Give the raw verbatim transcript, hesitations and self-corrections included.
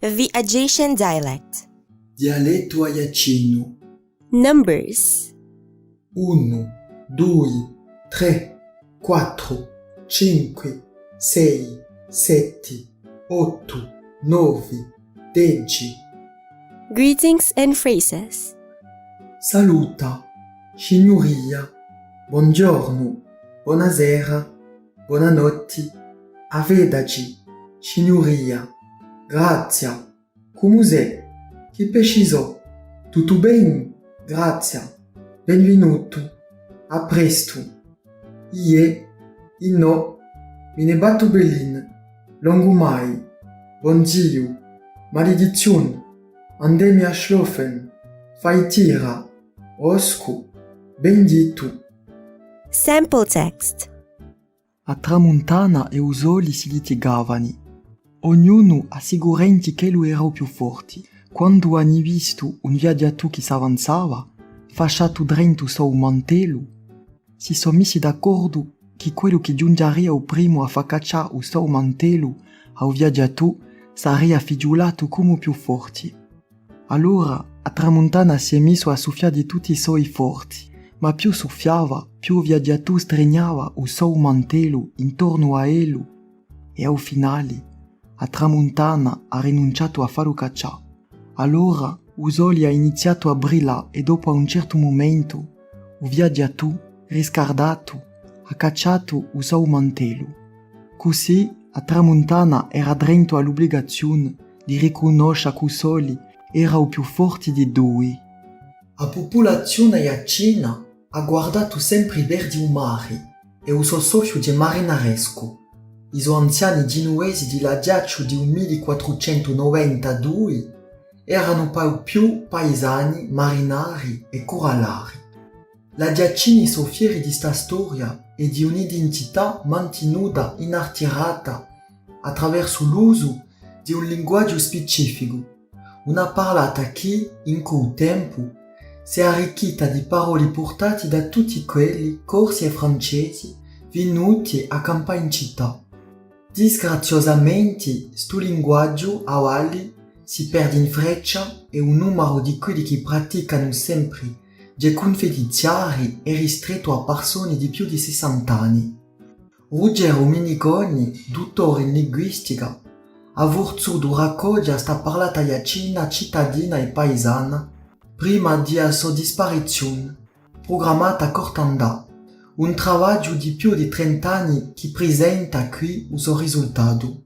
The adjacent dialect. Dialettu aiaccinu. Numbers. Unu, dui, trè, quattru, cinqui, sei, setti, ottu, novi, deci. Greetings and phrases. Saluta, signuria, bonghjornu, bonasera, bonanotti, à vedaci, signuria, grazia, cumu sè, chì pesci sò, tuttu beni, grazia, benvinutu, à prestu. Iè, innò, mi ne battu bellin, longu mai, bonziu, malidizziun, andemi à schlofen, fai tira, oscu, bendittu. Sample text. A tramuntana è u soli si litigavani, ognunu assicurenti ch'ellu era u più forti. Quandu ani vistu un viaghjatù chì s'avanzava, fasciatu drentu u so mantelu, si sò missi d'accordu chì quellu chì ghjunghjaria u primu à fà caccià u so mantelu à u viaghjatù saria fighjulatu cumu u più forti. Allora a tramuntana si hè missu à suffià di tutti i soi forzi, ma più suffiava, più u viaghjatù strignava u so mantelu intornu à ellu, è à u finali a tramuntana hà rinunciatu à fallu caccià. Allora u soli hà iniziatu à brillà è dopu à un certu mumentu u viaghjatù, riscaldatu, hà cacciatu u so mantelu. Cusì a tramuntana era drentu à l'ubligaziun di ricunnoscia chì u soli era u più forti di dui. A pupulazione aiaccina hà guardatu sempri versu u mari è u so soffiu ghjè marinarescu. I so anziani ghjinuvesi di l'Aiacciu di u millequattrucentunovantadui eranu pà u più paisani, marinari è curallari. L'Aiaccini sò fieri di sta storia è di un'identità mantinuta inaltirata attraversu l'usu di un linguaghju spicificu, una parlata chì, incù u tempu, s'hè arricchita di paroli purtati da tutti quelli, corsi è francesi, vinuti à campà in cità. Disgraziosamenti, stu linguaghju, avali, si perdi in freccia è u numaru di quelli chì praticanu sempri ghjè cunfidenziali è ristrettu à parsoni di più di sessant'anni. Ruggero Miniconi, duttore in linguistica, hà vulsutu raccoghja sta parlata aiaccina citadina è paisana, prima di a so disparizione, prugrammata cort'andà, un travagliu di più di trent'anni chì prisenta quì u so risultatu.